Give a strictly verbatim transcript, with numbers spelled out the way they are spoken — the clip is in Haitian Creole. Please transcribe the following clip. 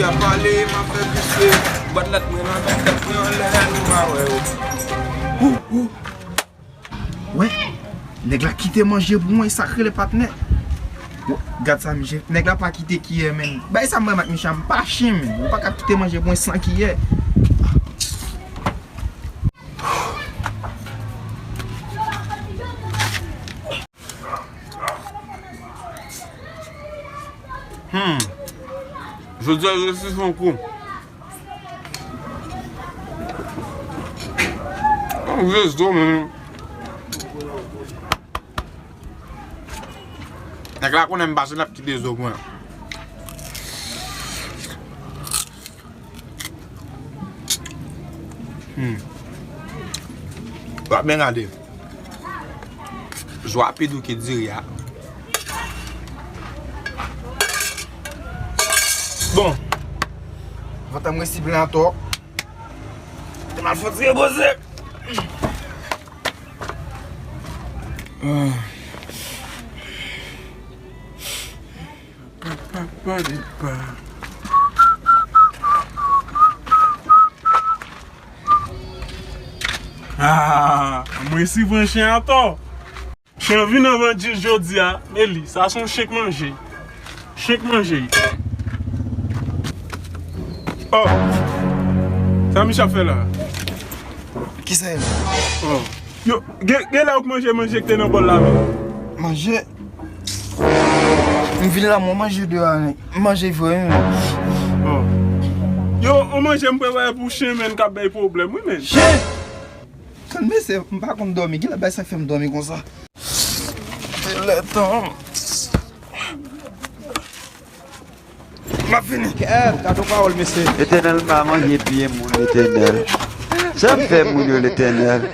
Ap pale, m ap fè pise. Bòt lèt mwen nan tèt mwen anlè, nou pa wè yo. Ou, ou. Wè, nèg la kite manje pou mwen, sa k rele patnè. Wè, gad sa, misye. Nèg la pa kite kiyè, menn. Bay sa m renmen ak misye a, m pa chen, menn. Ou pa ka kite manje pou mwen san kiyè. Hmm. Jodi a, jodi se yon kou. Manje zo, men. Nèg la konnen m pa se l ap kite zo pou mwen. Hmm. W ap byen gade. Zo a pi dou ke diri a. Bon. Vant an m resi plen atò. Te mal fò ti repoze. Ah. Pa, pa, pa, de pa. Ah, mwen si pran chen atò. Chen vin anvan djis jodi a, men li, sa se yon chen k manje. Chen k manje. Oh! Sa misye ap fè la? Kisa e la? Oh. Yo, gen, gen lè ou k manje manje k te nan bòl la menm. Manje? M vin la, mwen manje deyò a, nèg. M manje vre, wi, menn. Oh. Yo, on manje m prepare pou chen, menn, k ap bay pwoblèm, wi, menn. Chen? Tann mesye, m pa konn dòmi. Kilè bagay sa fè m dòmi konsa? Se lè tan. M ap vini. Kèt, gade yon pawòl, mesye. Letènèl, m pa manje pye moun, Letènèl. Sa m fè moun yo, Letènèl?